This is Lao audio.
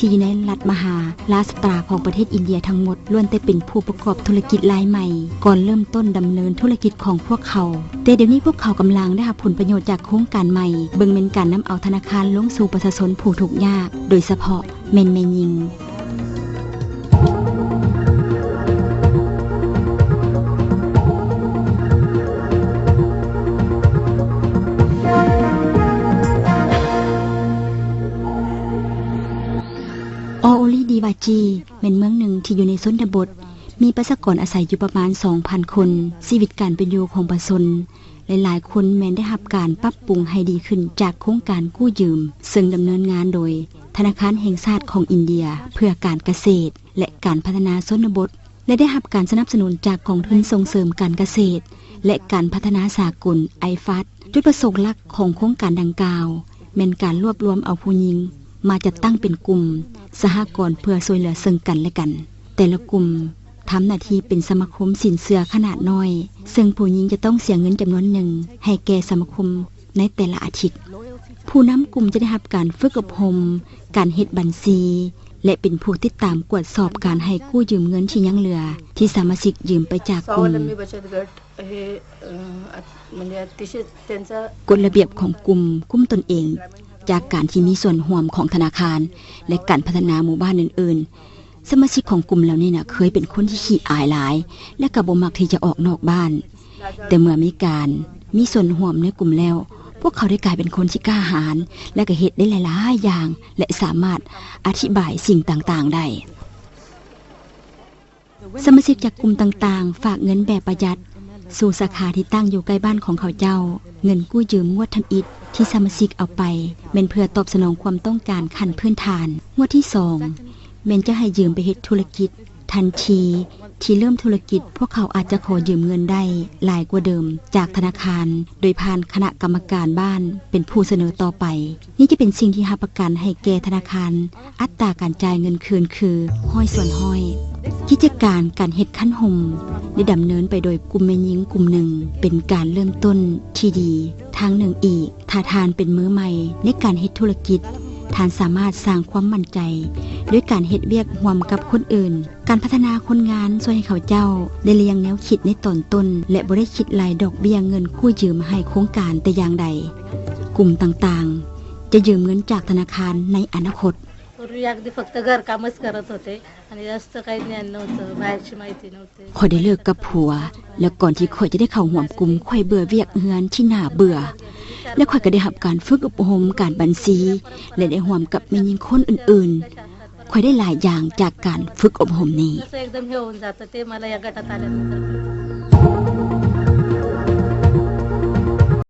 ທີ່ຢູ່ໃນລັດມະຫາລາຊະຕາຂອງປະເທດອິນເດຍທັງໝົດ ລ້ວນແຕ່ເປັນຜູ້ປະກອບທຸລະກິດລາຍໃໝ່ ກ່ອນເລີ່ມຕົ້ນດຳເນີນທຸລະກິດຂອງພວກເຂົາ. ແຕ່ດຽວນີ້ພວກເຂົາກຳລັງໄດ້ຮັບຜົນປະໂຫຍດຈາກໂຄງການໃໝ່, ເບິ່ງແມ່ນການນຳເອົາທະນາຄານລົງສູ່ປະຊາຊົນຜູ້ທຸກຍາກ, ໂດຍສະເພາະແມ່ນແມ່ຍິງ. ອໍໂອລີດີວາຈີ ແມ່ນເມືອງໜຶ່ງທີ່ຢູ່ໃນຊົນນະບົດ, ມີປະຊາກອນອາໄສຢູ່ປະມານສອງພັນຄົນ. ຊີວິດການເປັນຢູ່ຂອງປະຊາຊົນຫຼາຍໆຄົນແມ່ນໄດ້ຮັບການປັບປຸງໃຫ້ດີຂຶ້ນຈາກໂຄງການກູ້ຢືມ, ເຊິ່ງດຳເນີນງານໂດຍທະນາຄານແຫ່ງຊາດຂອງອິນເດຍ ເພື່ອການກະເສດ ແລະ ການພັດທະນາຊົນນະບົດ ແລະ ໄດ້ຮັບການສະໜັບສະໜູນຈາກກອງທຶນສົ່ງເສີມການກະເສດ ແລະ ການພັດທະນາສາກົນ ໄອແອັຟ ຈຸດປະສົງຫຼັກຂອງໂຄງການດັ່ງກ່າວ ແມ່ນການລວບລວມເອົາຜູ້ຍິງມາຈັດຕັ້ງເປັນກຸ່ມສະຫະກອນເພື່ອຊ່ວຍເຫຼືອເຊິ່ງກັນແລະກັນ. ແຕ່ລະກຸ່ມທຳໜ້າທີ່ເປັນສະມາຄົມສິນເຊື່ອຂະໜາດນ້ອຍ, ເຊິ່ງຜູ້ຍິງຈະຕ້ອງເສຍເງິນຈຳນວນໜຶ່ງໃຫ້ແກ່ສະມາຄົມໃນແຕ່ລະອາທິດ. ຜູ້ນຳກຸ່ມຈະໄດ້ຮັບການຝຶກອົບຮົມການເຮັດບັນຊີ ແລະ ເປັນຜູ້ຕິດຕາມກວດສອບການໃຫ້ກູ້ຢືມເງິນທີ່ຍັງເຫຼືອ ທີ່ສະມາຊິກຢືມໄປຈາກກຸ່ມ. हे, अ, अत-, म्हणजे अतिशय त्यांचा ກົດລະບຽບຂອງກຸ່ມກຸ້ມຕົນເອງຈາກການທີ່ມີສ່ວນຮ່ວມຂອງທະນາຄານ ແລະ ການພັດທະນາໝູ່ບ້ານອື່ນໆ. ສະມາຊິກຂອງກຸ່ມເຫຼົ່ານີ້ນະ ເຄີຍເປັນຄົນທີ່ຂີ້ອາຍຫຼາຍ ແລະ ກໍບໍ່ມັກທີ່ຈະອອກນອກບ້ານ. ແຕ່ເມື່ອມີການມີສ່ວນຮ່ວມໃນກຸ່ມແລ້ວ, ພວກເຂົາໄດ້ກາຍເປັນຄົນທີ່ກ້າຫານ ແລະ ກໍເຮັດໄດ້ຫຼາຍໆຢ່າງ ແລະ ສາມາດອະທິບາຍສິ່ງຕ່າງໆໄດ້. ສະມາຊິກຈາກກຸ່ມຕ່າງໆຝາກເງິນແບບປະຢັດສູ່ສາຂາທີ່ຕັ້ງຢູ່ໃກ້ບ້ານຂອງເຂົາເຈົ້າ. ເງິນກູ້ຢືມງວດທຳອິດທີ່ສະມາຊິກເອົາໄປ ແມ່ນເພື່ອຕອບສະໜອງຄວາມຕ້ອງການຂັ້ນພື້ນຖານ. ງວດທີສອງ ແມ່ນຈະໃຫ້ຢືມໄປເຮັດທຸລະກິດ. ທັນທີທີ່ເລີ່ມທຸລະກິດ, ພວກເຂົາອາດຈະຂໍຢືມເງິນໄດ້ຫຼາຍກວ່າເດີມຈາກທະນາຄານ ໂດຍຜ່ານຄະນະກຳມະການບ້ານເປັນຜູ້ສະເໜີຕໍ່ໄປ. ນີ້ຈະເປັນສິ່ງທີ່ຮັບປະກັນໃຫ້ແກ່ທະນາຄານ ອັດຕາການຈ່າຍເງິນຄືນຄືຮ້ອຍສ່ວນຮ້ອຍ. ກິດຈະການການເຮັດຄັນຮົ່ມໄດ້ດຳເນີນໄປໂດຍກຸ່ມແມ່ຍິງກຸ່ມໜຶ່ງ ເປັນການເລີ່ມຕົ້ນທີ່ດີທາງໜຶ່ງອີກ. ຖ້າທ່ານເປັນມືໃໝ່ໃນການເຮັດທຸລະກິດ, ທ່ານສາມາດສ້າງຄວາມໝັ້ນໃຈດ້ວຍການເຮັດວຽກຮ່ວມກັບຄົນອື່ນ. ການພັດທະນາຄົນງານຊ່ວຍໃຫ້ເຂົາເຈົ້າໄດ້ລຽງແນວຄິດໃນຕອນຕົ້ນ ແລະ ບໍ່ໄດ້ຄິດໄລ່ດອກເບ້ຍເງິນກູ້ຢືມໃຫ້ໂຄງການແຕ່ຢ່າງໃດ. ກຸ່ມຕ່າງໆຈະຢືມເງິນຈາກທະນາຄານໃນອະນາຄົດ. पूर्वी अगदी फक्त घरकामच करत होते आणि जास्त काही ज्ञान नव्हतं, बाहेरची माहिती नव्हती. ຂ້ອຍໄດ້ເລີກກັບຜົວ ແລະ ກ່ອນທີ່ຂ້ອຍຈະໄດ້ເຂົ້າຮ່ວມກຸ່ມ, ຂ້ອຍເບື່ອວຽກເຮືອນທີ່ໜ້າເບື່ອ ແລະ ຂ້ອຍກໍໄດ້ຮັບການຝຶກອົບຮົມການບັນຊີ ແລະ ໄດ້ຮ່ວມກັບແມ່ຍິງຄົນອື່ນໆ. ຂ້ອຍໄດ້ຫຼາຍຢ່າງຈາກການຝຶກອົບຮົມນີ້. असं एकदम हे होऊन जातं ते मला या गटात आल्यानंतर कळतं.